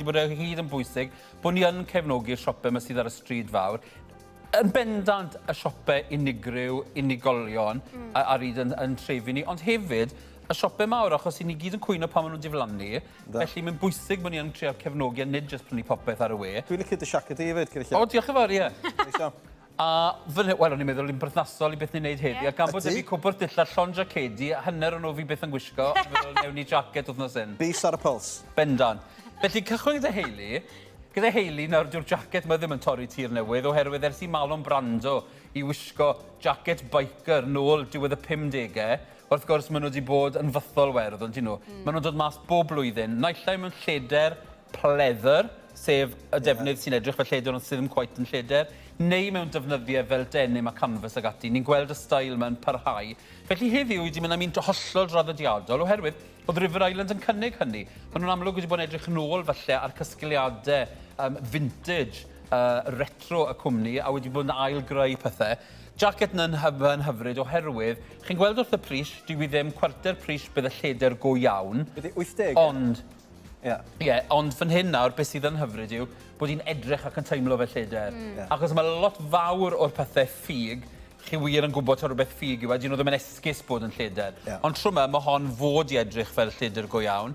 credu bod e o hyd yn bwysig bod ni yn cefnogi'r siopau yma sydd ar y stryd fawr. Yn bendant y siopau unigryw, unigolion mm. ar hyd yn, yn trefi ni, ond hefyd y siopau mawr, achos i ni gyd yn cwyno pan maen nhw'n diflannu, felly mae'n bwysig bod ni yn trio cefnogi a nid jyst prynu popeth ar y we. Dwi'n licio dy siaced di hefyd, gyda llaw. O, diolch yn fawr, ie. A fan hyn, wel, o'n i'n meddwl yn berthnasol i beth ni'n neud heddi, yeah. a gan bod fi cwpwrdd dillad llond jacedi, hanner o'n nhw fi byth yn gwisgo, meddwl newn ni jacket wythnos hyn. Bys ar y puls. Bendant. Felly, cychwyn gyda Hayley. Gyda Hayley, nawr, dyw'r jacket yma ddim yn torri tir newydd, oherwydd ers i Marlon Brando i wisgo jacket biker nôl diwedd y 50au, wrth gwrs, maen nhw wedi bod yn fythol werdd, ond nhw. Mm. Maen nhw'n dod mas bob blwyddyn, naill ai mewn lleder pleather, sef y defnydd sy'n edrych fel lledr ond sydd ddim cweit yn lledr, neu mewn defnyddiau fel denim a canvas ag ati. Ni'n gweld y steil yma'n parhau. Felly heddiw, wedi mynd am un hollol draddodiadol oherwydd oedd River Island yn cynnig hynny. Maen nhw'n amlwg wedi bod yn edrych yn ôl falle ar casgliadau um, vintage, uh, retro y cwmni a wedi bod yn ail-greu pethau. Jacket yn yn hyfryd oherwydd, chi'n gweld wrth y pris, dyw i ddim cwarter pris bydd y lledr go iawn. Ydy 80? Ond Ie. Ie, ond fan hyn nawr, beth sydd yn hyfryd yw bod hi'n edrych ac yn teimlo fel lleder. Mm. Yeah. Achos mae lot fawr o'r pethau ffug, chi wir yn gwybod taw rhywbeth ffug yw e, dyn nhw ddim yn esgus bod yn lleder. Yeah. Ond tro yma, mae hon fod i edrych fel lleder go iawn.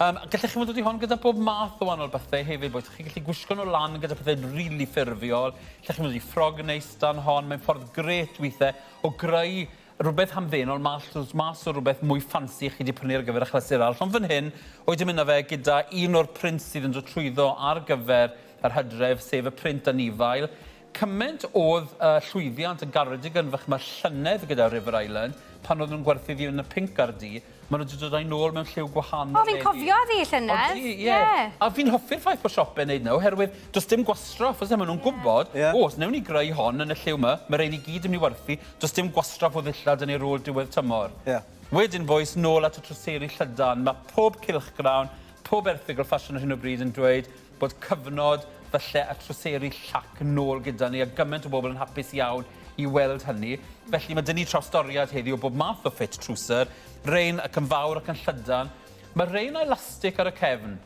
Um, gallech chi fod dod i hon gyda bob math o wahanol bethau hefyd, boes. Chi'n gallu gwisgo nhw lan gyda pethau rili really ffurfiol. Gallech chi fod i ffrog neis dan hon. Mae'n ffordd gret weithiau o greu rhywbeth hamddenol mas, mas o rhywbeth mwy ffansi chi wedi prynu ar gyfer achlysur arall. Ond fan hyn, oed yn mynd â fe gyda un o'r prints sydd yn dod trwyddo ar gyfer yr hydref, sef y print anifail. Cymaint oedd uh, llwyddiant y Gardigan fach yma llynedd gyda River Island, pan oedden nhw'n gwerthu ddi yn y pinc a'r du, Maen nhw wedi dod â'i nôl mewn lliw gwahanol. O, fi'n cofio ddi llynedd. Odi, ie. Yeah. A fi'n hoffi'r ffaith bod siopau'n neud 'na, oherwydd does dim gwastraff, oes e? Maen nhw'n yeah. gwybod, yeah. o, os newn ni greu hon yn y lliw yma, mae rhain i gyd yn mynd i werthu, does dim gwastraff o ddillad yn ei rôl diwedd tymor. Yeah. Wedyn, boys, nôl at y trwseri llydan. Mae pob cylchgrawn, pob erthygl ffasiwn ar hyn o bryd yn dweud bod cyfnod falle y trwseri llac nôl gyda ni a gymaint o bobl yn hapus iawn i weld hynny. Felly mae 'da ni trawstoriad heddiw o bob math o ffit trwser, rein ac yn fawr ac yn llydan. Mae rein â elastig ar y cefn.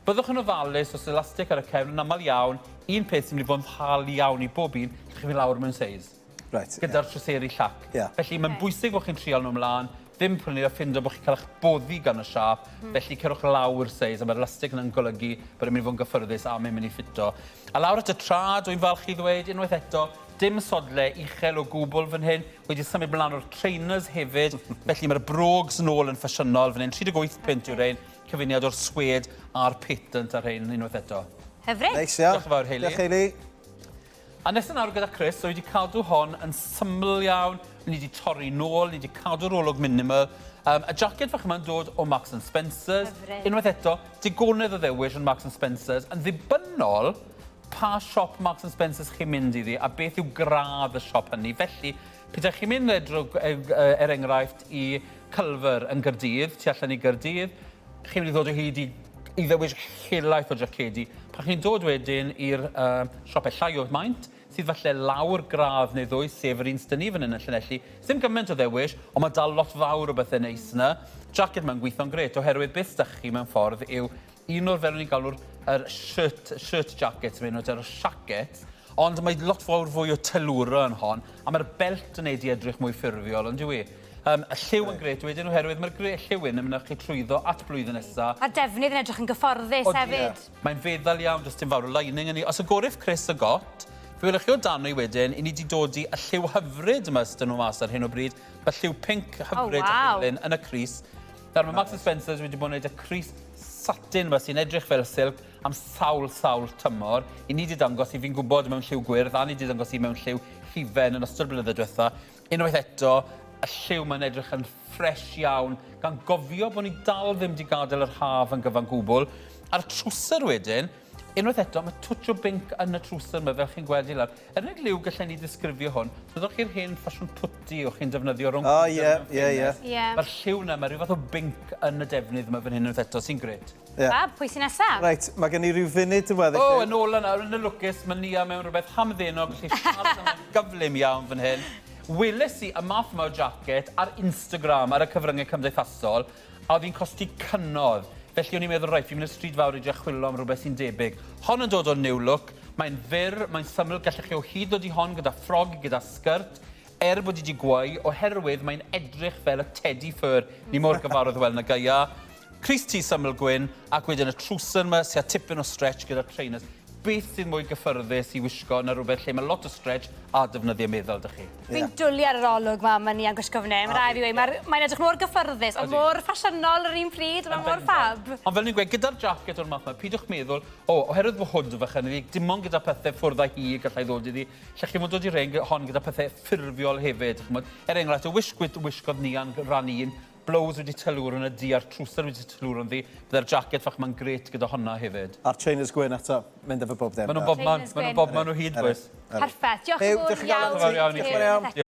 Byddwch yn ofalus os elastig ar y cefn yn aml iawn, un peth sy'n mynd i fod yn ddal iawn i bob un, lle chi'n mynd lawr mewn seis. Right, gyda'r yeah. trwseri llac. Yeah. Felly mae'n bwysig bod chi'n trial nhw ymlaen, ddim prynu a ffindo bod chi'n cael eich boddi gan y siâp, mm. felly cerwch lawr seis, a mae'r elastig yna'n golygu bod e'n mynd i fod yn gyffyrddus a mae'n mynd i ffito. A lawr at y trad, dwi'n falch i ddweud unwaith eto, dim sodle uchel o gwbl fan hyn, wedi symud mlaen o'r trainers hefyd, felly mae'r brogues nôl yn ffasiynol fan hyn, 38 punt yw'r ein, cyfuniad o'r swed a'r patent ar hyn unwaith eto. Hyfryd. Neis iawn. Diolch yn fawr, Hayley. Diolch, Hayley. A nesa nawr gyda Chris, so wedi cadw hon yn syml iawn, ni wedi torri nôl, ni wedi cadw'r olwg minimal. Um, y jacket fach yma'n dod o Marks and Spencer's. Hyfryd. Unwaith eto, digonedd o ddewis yn Marks and Spencer's, yn ddibynnol pa siop Marks and Spencer's chi'n mynd iddi a beth yw gradd y siop hynny. Felly, petaech chi'n mynd er enghraifft i Culver yn Gyrdydd, tu allan i Gyrdydd, chi'n mynd i ddod o hyd i, i ddewis helaeth o jacedi. Pan chi'n dod wedyn i'r uh, siopau llai o maint, sydd falle lawr gradd neu ddwy, sef yr un sydd ni fan hyn yn Llanelli, ddim gymaint o ddewis, ond mae dal lot fawr o bethau neis yna. Jacket ma'n gweithio'n gret, oherwydd beth ydych chi mewn ffordd yw un o'r fel o'n i'n galw'r yr shirt, shirt jackets, mae'n o'r shackets, ond mae lot fawr fwy o telura yn hon, a mae'r belt yn neud i edrych mwy ffurfiol, ond yw i? Um, y lliw yn gret wedyn oherwydd mae'r lliw yn mynd â chi trwyddo at blwyddyn nesa. A'r defnydd yn edrych yn gyfforddus hefyd. Yeah. Mae'n feddal iawn, does dim fawr o lining yn ni. Os y goriff Chris y got, fe welwch chi o dan i wedyn, i ni wedi dod i y lliw hyfryd yma sydd nhw mas ar hyn o bryd. Mae lliw pinc hyfryd oh, wow. yn y crys. Nawr mae Marks Spencer's wedi bod yn gwneud y crys satin yma sy'n edrych fel silk am sawl, sawl tymor. I ni wedi dangos i fi'n gwybod mewn lliw gwyrdd a ni wedi dangos i mewn lliw hufen yn ystod blynyddoedd diwetha. Unwaith eto, y lliw mae'n edrych yn ffres iawn, gan gofio bod ni dal ddim wedi gadael yr haf yn gyfan gwbl. A'r trwser wedyn, unwaith eto, mae twtsh o binc yn y trwser yma, fel chi'n gweld i lawr. Yr unig liw gallen ni ddisgrifio hwn, byddwch chi'r hen ffasiwn pwti o'ch chi'n defnyddio rhwng... O, ie, ie, ie. Mae'r lliw yna, mae rhyw fath o binc yn y defnydd yma fan hyn unwaith eto, sy'n gret. Yeah. Fab, pwy sy'n nesaf? Reit, mae gen i ryw funud yn weddill. O, yn ôl yna, yn y lwcus, mae Nia mewn rhywbeth hamddenol, gallu siarad yn gyflym iawn fan hyn. Weles i y math yma o jacket ar Instagram, ar y cyfryngau cymdeithasol, a oedd hi'n costi cynodd. Felly o'n i'n meddwl, reit, fi'n mynd i'r stryd fawr i drio chwilio am rhywbeth sy'n debyg. Hon yn dod o New Look, mae'n fyr, mae'n syml, gallech chi o hyd ddod i hon gyda ffrog, gyda sgert, er bod hi 'di gweu, oherwydd mae'n edrych fel y teddy fur ni mor gyfarwydd weld yn y gaea. Crys T syml gwyn, ac wedyn y trwser 'ma sy â tipyn o stretch gyda'r trainers. Beth sydd mwy gyffyrddus i wisgo na rhywbeth lle mae lot o stretch a defnyddiau meddal 'da chi? Fi'n dwli ar yr olwg 'ma ma' Nia yn gwisgo fan 'yn, ma' rai' fi weud. Ma'r mae'n edrych mor gyffyrddus ond mor ffasiynol yr un pryd, ma' mor ffab. Ond fel ni'n gweud, gyda'r jacket o'r math 'ma, pidwch meddwl, o, oherwydd fy hood fychan iddi, dim ond gyda pethe ffwrdd â hi y gallai ddod iddi. Lle chi fod dod i reng hon gyda pethe ffurfiol hefyd, ch'mod. Er enghraifft, y wisg wisgodd Nia'n ran un, blows wedi tylwr yn y du a'r trwser wedi tylwr yn ddu, bydde'r jacket fach 'ma'n grêt gyda honna hefyd. A'r trainers gwyn eto, mynd efo bob dim. Maen nhw'n bobman, maen nhw'n bobman o hyd, bois. Perffaith, diolch yn fawr iawn. Diolch yn fawr iawn i chi.